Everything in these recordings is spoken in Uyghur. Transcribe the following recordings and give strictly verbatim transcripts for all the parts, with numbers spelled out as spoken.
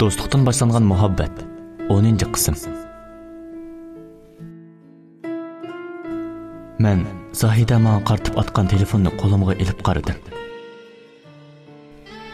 دوستلۇقتىن باشلانغان مۇھەببەت، ئونىنچى قىسىم. مەن زاھىدە ماڭا قارىتىپ ئاتقان تېلېفوننى قولۇمغا ئېلىپ قارىدىم.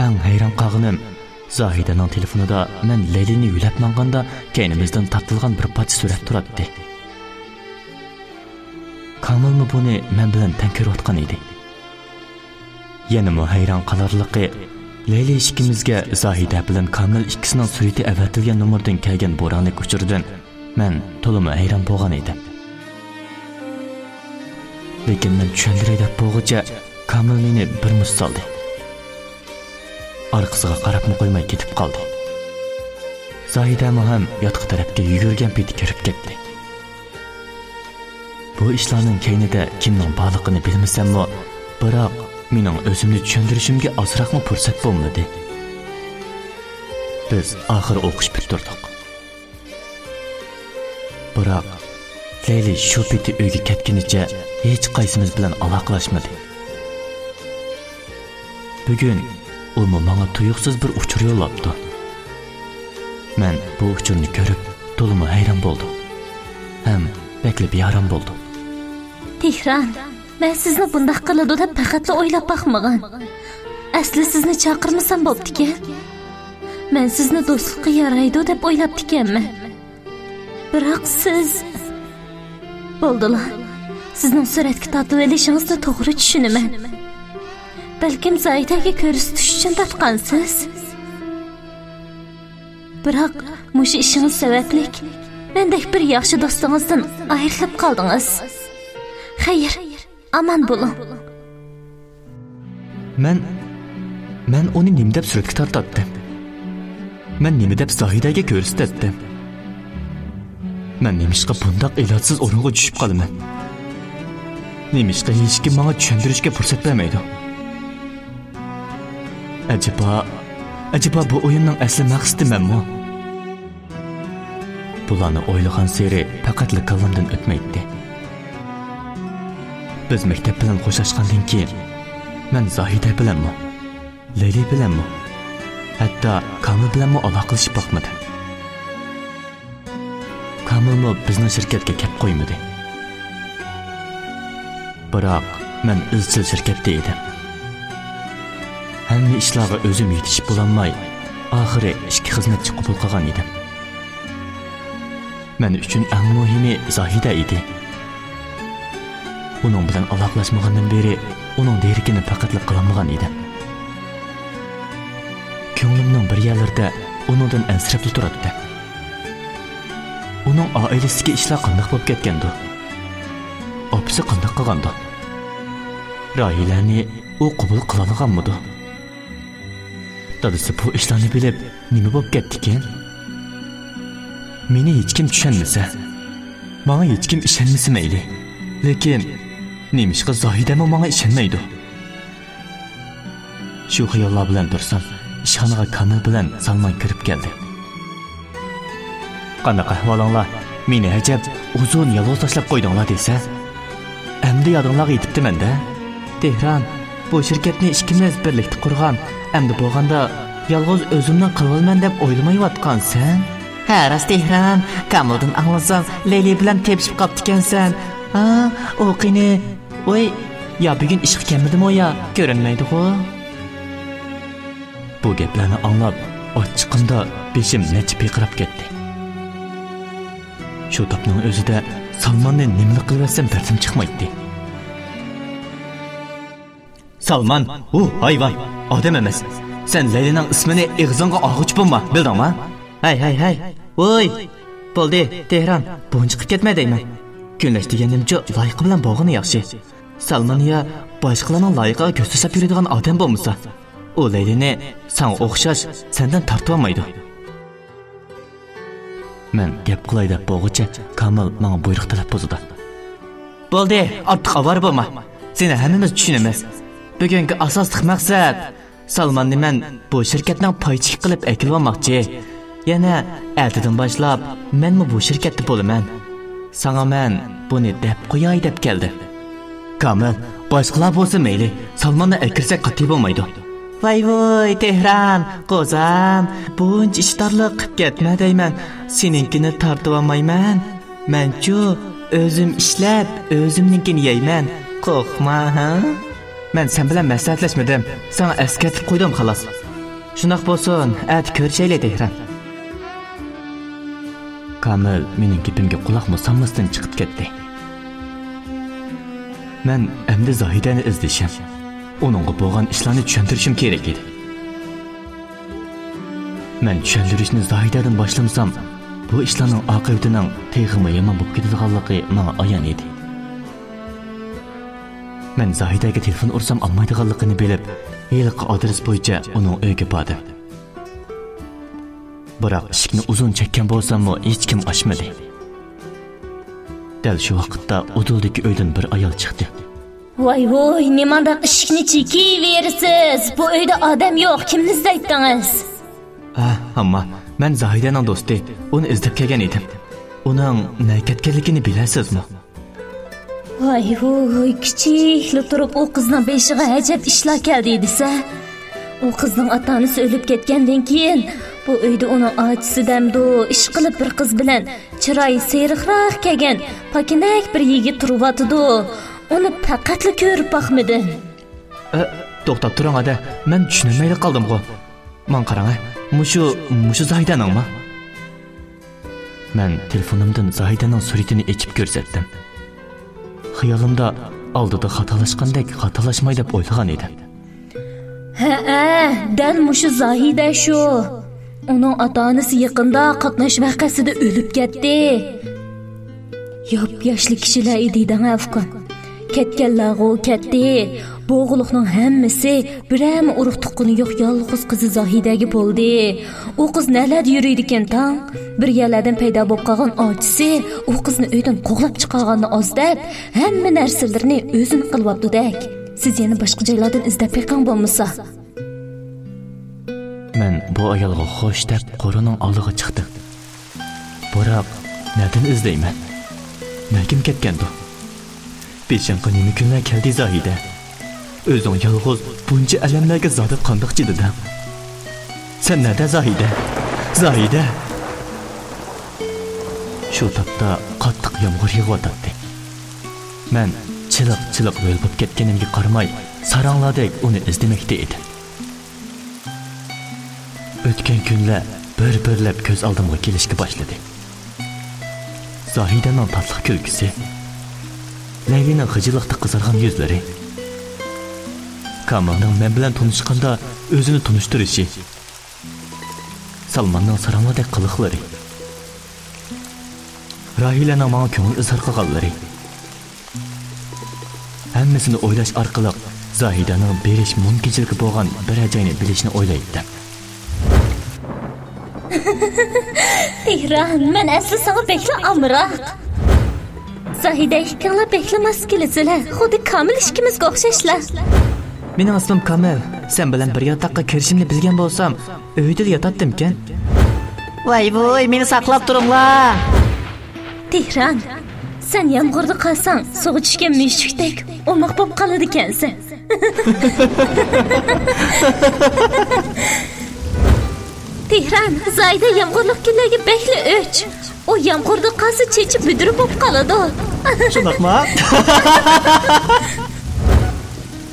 ئەڭ ھەيران قالغىنىم، زاھىدەنىڭ تېلېفونىدا مەن لەيلىنى يۆلەپ ماڭغاندا كەينىمىزدىن تارتىلغان بىر پارچە سۈرەت تۇراتتى. كامىلمۇ بۇنى مەن بىلەن تەڭ كۆرۈۋاتقان ئىدى. يەنىمۇ ھەيران قالارلىقى، لەيلى ئىككىمىزگە زاھىدە بىلەن كامىل ئىككىسىنىڭ سۈرىتى ئەۋەتىلگەن نومۇردىن كەلگەن بۇرانلىق ئۇچۇردىن مەن تولىمۇ ھەيران بولغان ئىدىم. لېكىن مەن چۈشەندۈرەي دەپ بولغۇچە، كامىل مېنى بىر مۇشت سالدى. ئارقىسىغا قاراپمۇ قويماي كېتىپ قالدى. زاھىدەمۇ ھەم ياتىقى تەرەپكە يۈگۈرگەن پېتى كىرىپ كەتتى. بۇ ئىشلارنىڭ كەينىدە كىمنىڭ بارلىقىنى بىلمىسەممۇ، بىراق مېنىڭ ئۆزۈمنى چۈشەندۈرۈشۈمگە ئازراقمۇ پۇرسەت بولمىدى. بىز ئاخىر ئوقۇش پۈتتۈردۇق. بىراق، لەيلى شۇ پېتى ئۆيگە كەتكىنىچە ھېچقايسىمىز بىلەن ئالاقىلاشمىدى. بۈگۈن ئۇمۇ ماڭا تۇيۇقسىز بىر ئۇچۇر يوللاپتۇ. مەن بۇ ئۇچۇرنى كۆرۈپ، تولىمۇ ھەيران بولدۇم. ھەم بەكلا بىئارام بولدۇم. تېھران، مەن سىزنى بۇنداق قىلىدۇ دەپ پەقەتلا ئويلاپ باقمىغان. ئەسلى سىزنى چاقىرمىسام بوپتىكەن. مەن سىزنى دوستلۇققا يارايدۇ دەپ ئويلاپتىكەنمەن. بىراق سىز، بولدىلا، سىزنىڭ سۈرەتكە تارتىۋېلىشىڭىزنى توغرا چۈشىنىمەن. بەلكىم زاھىدەگە كۆرسىتىش ئۈچۈن تارتقانسىز. بىراق مۇشۇ ئىشىڭىز سەۋەبلىك مەندەك بىر ياخشى دوستىڭىزدىن ئايرىلىپ قالدىڭىز. خەير، ئامان بولۇڭ. مەن، مەن ئۇنى نېمە دەپ سۈرەتكە تارتاتتىم؟ مەن نېمە دەپ زاھىدەگە كۆرسىتەتتىم؟ مەن نېمىشقا بۇنداق ئىلاجسىز ئورۇنغا چۈشۈپ قالىمەن؟ نېمىشقا ھېچكىم ماڭا چۈشەندۈرۈشكە پۇرسەت بەرمەيدۇ؟ ئەجەبا، ئەجەبا بۇ ئويۇننىڭ ئەسلى مەقسىتى مەنمۇ؟ بۇلارنى ئويلىغانسېرى پەقەتلا كاللامدىن ئۆتمەيتتى. بىز مەكتەپ بىلەن خوشلاشقاندىن كېيىن، مەن زاھىدە بىلەنمۇ، لەيلى بىلەنمۇ، ھەتتا كامىل بىلەنمۇ ئالاقىلىشىپ باقمىدىم. كامىلمۇ بىزنىڭ شىركەتكە كەپ قويمىدى. بىراق مەن ئىزچىل شىركەتتە ئىدىم. ھەممە ئىشلارغا ئۆزۈم يېتىشىپ بولالماي، ئاخىرى ئىككى خىزمەتچى قوبۇل قىلغان ئىدىم. مەن ئۈچۈن ئەڭ مۇھىمى زاھىدە ئىدى. ئۇنىڭ بىلەن ئالاقىلاشمىغاندىن بېرى ئۇنىڭ دېرىكىنى پەقەتلا قىلالمىغان ئىدىم. كۆڭلۈمنىڭ بىر يەرلىرىدە ئۇنىڭدىن ئەنسىرەپلا تۇراتتىم. ئۇنىڭ ئائىلىسىدىكى ئىشلار قانداق بولۇپ كەتكەندۇ؟ ئاپىسى قانداق قىلغاندۇ؟ راھىلەنى ئۇ قوبۇل قىلالىغانمىدۇ؟ دادىسى بۇ ئىشلارنى بىلىپ، نېمە بولۇپ كەتتىكىن؟ مېنى ھېچكىم چۈشەنمىسە، ماڭا ھېچكىم ئىشەنمىسە مەيلى. لېكىن نېمىشقا زاھىدەمۇ ماڭا ئىشەنمەيدۇ؟ شۇ خىياللار بىلەن تۇرسام، ئىشخانىغا كامىل بىلەن سالمان كىرىپ كەلدى. قانداق ئەھۋالىڭلار؟ مېنى ئەجەب ئۇزۇن يالغۇز تاشلاپ قويدۇڭلار دېسە، ئەمدى يادىڭلارغا يېتىپتىمەن-دە. تېھران، بۇ شىركەتنى ئىككىمىز بىرلىكتە قۇرغان، ئەمدى بولغاندا يالغۇز ئۆزۈمنىڭ قىلىۋالىمەن دەپ ئويلىمايۋاتقانسەن؟ ھە، راست تېھران، كامىلدىن ئاڭلىسام، لەيلى بىلەن تېپىشىپ قاپتىكەنسەن. ھا، ئۇ قېنى؟ ۋوي، يا بۈگۈن ئىشقا كەلمىدىمۇ يا، كۆرۈنمەيدىغۇ. بۇ گەپلەرنى ئاڭلاپ، ئاچچىقىمدا بېشىم نەچچە پىرقىراپ كەتتى. شۇ تاپنىڭ ئۆزىدە سالماننى نېمىلا قىلىۋەتسەم بىردىن چىقمايتتى. سالمان، ئۇ ھايۋان، ئادەم ئەمەس. سەن لەيلىنىڭ ئىسمىنى ئېغىزىڭغا ئالغۇچى بولما، بىلدىڭما؟ ھەي، ھەي، ھەي. ۋوي! بولدى، تېھران، بۇنچە قىلىپ كەتمە دەيمەن. كۈنلەش دېگەننىمچۇ لايىقى بىلەن بولغىنى ياخشى. سالمان يا باشقىلارنىڭ لايىقىغا كۆز تاشلاپ يۈرىدىغان ئادەم بولمىسا، ئۇ لەيلىنى ساڭا ئوخشاش سەندىن تارتىۋالمايدۇ. مەن گەپ قىلاي دەپ بولغۇچە، كامىل ماڭا بۇيرۇق تەلەپپۇزىدا: بولدى، ئارتۇق ئاۋارە بولما. سېنى ھەممىمىز چۈشىنىمىز. بۈگۈنكى ئاساسلىق مەقسەت، سالماننى مەن بۇ شىركەتنىڭ پايچىكى قىلىپ ئەكېلىۋالماقچى. يەنە ئەتىدىن باشلاپ مەنمۇ بۇ شىركەتتە بولىمەن. ساڭا مەن بۇنى دەپ قوياي دەپ كەلدىم. كامىل، باشقىلار بولسا مەيلى، سالماننى ئەكىرسەك قاتتىق بولمايدۇ. ۋاي ۋۇي، تېھران، قوزام، بۇنچە ئىشتارلىق قىپ كەتمە دەيمەن. سېنىڭكىنى تارتىۋالمايمەن. مەنچۇ ئۆزۈم ئىشلەپ، ئۆزۈمنىڭكىنى يەيمەن. قورقما، ھە؟ مەن سەن بىلەن مەسلىھەتلەشمىدىم. ساڭا ئەسكەرتىپ قويدۇم، خالاس. شۇنداق بولسۇن، ئەتە كۆرۈشەيلى، تېھران. كامىل مېنىڭ گېپىمگە قۇلاقمۇ سالماستىن چىقىپ كەتتى. مەن ئەمدى زاھىدەنى ئىزدىشىم، ئۇنىڭغا بولغان ئىشلارنى چۈشەندۈرۈشۈم كېرەك ئىدى. مەن چۈشەندۈرۈشنى زاھىدەدىن باشلىمىسام، بۇ ئىشلارنىڭ ئاقىۋىتىنىڭ تېخىمۇ يامان بولۇپ كېتىدىغانلىقى ماڭا ئايان ئىدى. مەن زاھىدەگە تېلېفون ئۇرسام ئالمايدىغانلىقىنى بىلىپ، ھېلىقى ئادرېس بويىچە ئۇنىڭ ئۆيىگە باردىم. بىراق ئىشىكنى ئۇزۇن چەككەن بولساممۇ، ھېچكىم ئاچمىدى. دەل شۇ ۋاقىتتا ئۇدۇلدىكى ئۆيدىن بىر ئايال چىقتى. ۋاي ۋوي، نېمانداق ئىشىكنى چېكىۋېرىسىز؟ بۇ ئۆيدە ئادەم يوق، كىمنى ئىزدەيتتىڭىز؟ ھە، ئامما، مەن زاھىدەنىڭ دوستى، ئۇنى ئىزدەپ كەلگەن ئىدىم. ئۇنىڭ نەگە كەتكەنلىكىنى بىلەسىزمۇ؟ ۋاي ۋوي، كىچىكلا تۇرۇپ ئۇ قىزنىڭ بېشىغا ئەجەب ئىشلار كەلدى دېسە. ئۇ قىزنىڭ ئاتا-ئانىسى ئۆلۈپ كەتكەندىن كېيىن، بۇ ئۆيدە ئۇنىڭ ئاچىسى دەمدۇ، ئىشقىلىپ بىر قىز بىلەن چىرايى سېرىقراق كەلگەن پاكىنەك بىر يىگىت تۇرۇۋاتىدۇ. ئۇنى پەقەتلا كۆرۈپ باقمىدىم. ئە، توختاپ تۇرۇڭ، ئادە، مەن چۈشىنەلمەيلا قالدىمغۇ. ماڭا قاراڭ، ھە، مۇشۇ، مۇشۇ زاھىدەنىڭمۇ؟ مەن تېلېفونۇمدىن زاھىدەنىڭ سۈرىتىنى ئېچىپ كۆرسەتتىم. خىيالىمدا ئالدىدا خاتالاشقاندەك خاتالاشماي دەپ ئويلىغان ئىدىم. ھەئە، دەل مۇشۇ زاھىدە شۇ. ئۇنىڭ ئاتا-ئانىسى يېقىندا قاتناش ۋەقەسىدە ئۆلۈپ كەتتى. ياپياشلا كىشىلەر ئىدى دەڭە، ئۇكام. كەتكەنلەرغۇ كەتتى. بۇ ئوغۇللۇقنىڭ ھەممىسى بىرەرمۇ ئۇرۇق-تۇغقىنى يوق يالغۇز قىزى زاھىدەگە بولدى. ئۇ قىز نەلەردە يۈرىدىكىن تاڭ؟ بىر يەرلەردىن پەيدا بولۇپ قالغان ئاچىسى ئۇ قىزنى ئۆيدىن قوغلاپ چىقارغاننى ئاز دەپ، ھەممە نەرسىلىرىنى ئۆزىنى قىلىۋاپتۇدەك. سىز يەنە باشقا جايلاردىن ئىزدەپ بېقىڭ بولمىسا. مەن بۇ ئايالغا خوش دەپ قورۇنىڭ ئالدىغا چىقتىم. بىراق، نەدىن ئىزدەيمەن؟ نەگىم كەتكەندۇ؟ بېشىڭغا نېمە كۈنلەر كەلدى، زاھىدە؟ ئۆزۈڭ يالغۇز بۇنچە ئەلەملەرگە زادى قانداق چىدىدىڭ؟ سەن نەدە، زاھىدە؟ زاھىدە! شۇ تاپتا قاتتىق يامغۇر يېغىۋاتاتتى. مەن چىلىق-چىلىق ھۆل بولۇپ كەتكىنىمگە قارىماي، ساراڭلاردەك ئۇنى ئىزدىمەكتە ئىدىم. ئۆتكەن كۈنلەر بىر-بىرلەپ كۆز ئالدىمغا كېلىشكە باشلىدى. زاھىدەنىڭ تاتلىق كۈلكىسى، لەيلىنىڭ خىجىللىقتا قىزارغان يۈزلىرى، كامىلنىڭ مەن بىلەن تونۇشقاندا ئۆزىنى تونۇشتۇرۇشى، سالماننىڭ ساراڭلىدەك قىلىقلىرى، راھىلەنىڭ ماڭا كۆڭۈل ئىزھار قىلغانلىرى. ھەممىسىنى ئويلاش ئارقىلىق زاھىدەنىڭ بېرىش مۇمكىنچىلىكى بولغان بىرەر جاينى بىلىشنى ئويلايتتىم. تېھران، مەن ئەسلى ساڭا بەكلا ئامراق. زاھىدە ئىككىڭلار بەكلا ماس كېلىسىلەر، خۇددى كامىل ئىككىمىزگە ئوخشاشلا. مېنىڭ ئىسمىم كامىل. سەن بىلەن بىر ياتاققا كىرىشىمنى بىلگەن بولسام، ئۆيدىلا ياتاتتىمكەن. ۋاي ۋۇي، مېنى ساقلاپ تۇرۇڭلار! تېھران، سەن يامغۇردا قالساڭ، سۇغا چۈشكەن مۈشۈكتەك ئوماق بولۇپ قالىدىكەنسەن. تېھران، زاھىدە يامغۇرلۇق كۈنلەرگە بەكلا ئۆچ. ئۇ يامغۇردا قالسا، چېچى بۈدرە بولۇپ قالىدۇ. شۇنداقمۇ؟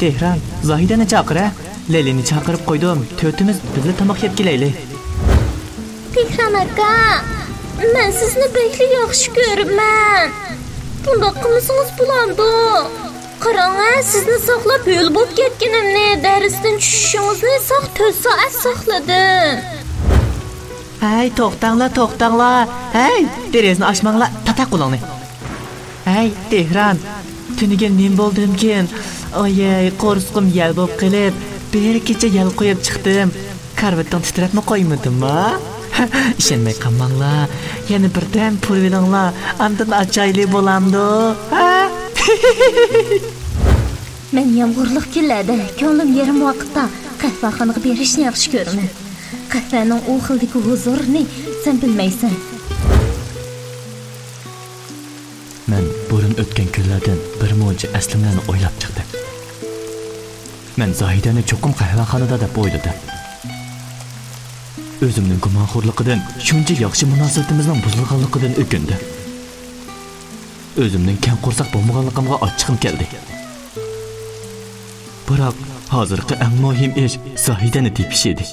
تېھران، زاھىدەنى چاقىر، ھە؟ لەيلىنى چاقىرىپ قويدۇم، تۆتىمىز بىللە تاماق يەپ كېلەيلى. تېھران ئاكا، مەن سىزنى بەكلا ياخشى كۆرىمەن. بۇنداق قىلمىسىڭىز بولامدۇ؟ قاراڭ ھە، سىزنى ساقلاپ ھۆل بولۇپ كەتكىنىمنى، دەرستىن چۈشۈشىڭىزنى ساق تۆت سائەت ساقلىدىم. ھەي، توختاڭلار، توختاڭلار. ھەي، دېرىزىنى ئاچماڭلار، تاتاق قولۇڭنى. ھەي، تېھران، تۈنۈگۈن نېمە بولدىمكىن؟ ئايەي، قورسىقىم يەل بولۇپ قېلىپ، بىر كېچە يەل قويۇپ چىقتىم. كارىۋىتىڭ تىترەپمۇ قويمىدىمما؟ ئىشەنمەي قالماڭلار. يەنە بىردەم پۇل بېرىڭلار، ئاندىن ئاچايلى بولامدۇ؟ ھە؟ مەن يامغۇرلۇق كۈنلەردە كۆڭلۈم يېرىم ۋاقىتتا قەھۋەخانىغا بېرىشنى ياخشى كۆرىمەن. قەھۋەنىڭ ئۇ خىلدىكى ھۇزۇرىنى سەن بىلمەيسەن. مەن بۇرۇن ئۆتكەن كۈنلەردىن بىر مۇنچە ئەسلىمىلەرنى ئويلاپ چىقتىم. مەن زاھىدەنى چوقۇم قەھۋەخانىدا دەپ ئويلىدىم. ئۆزۈمنىڭ گۇمانخورلۇقىدىن، شۇنچە ياخشى مۇناسىۋىتىمىزنىڭ بۇزۇلغانلىقىدىن ئۆكۈندۈم. ئۆزۈمنىڭ كەڭ قورساق بولمىغانلىقىمغا ئاچچىقىم كەلدى. بىراق، ھازىرقى ئەڭ مۇھىم ئىش زاھىدەنى تېپىش ئىدى.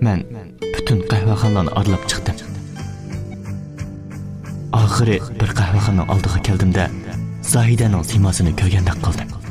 مەن پۈتۈن قەھۋەخانىلارنى ئارىلاپ چىقتىم. ئاخىرى بىر قەھۋەخانىنىڭ ئالدىغا كەلدىم-دە، زاھىدەنىڭ سىيماسىنى كۆرگەندەك قىلدىم.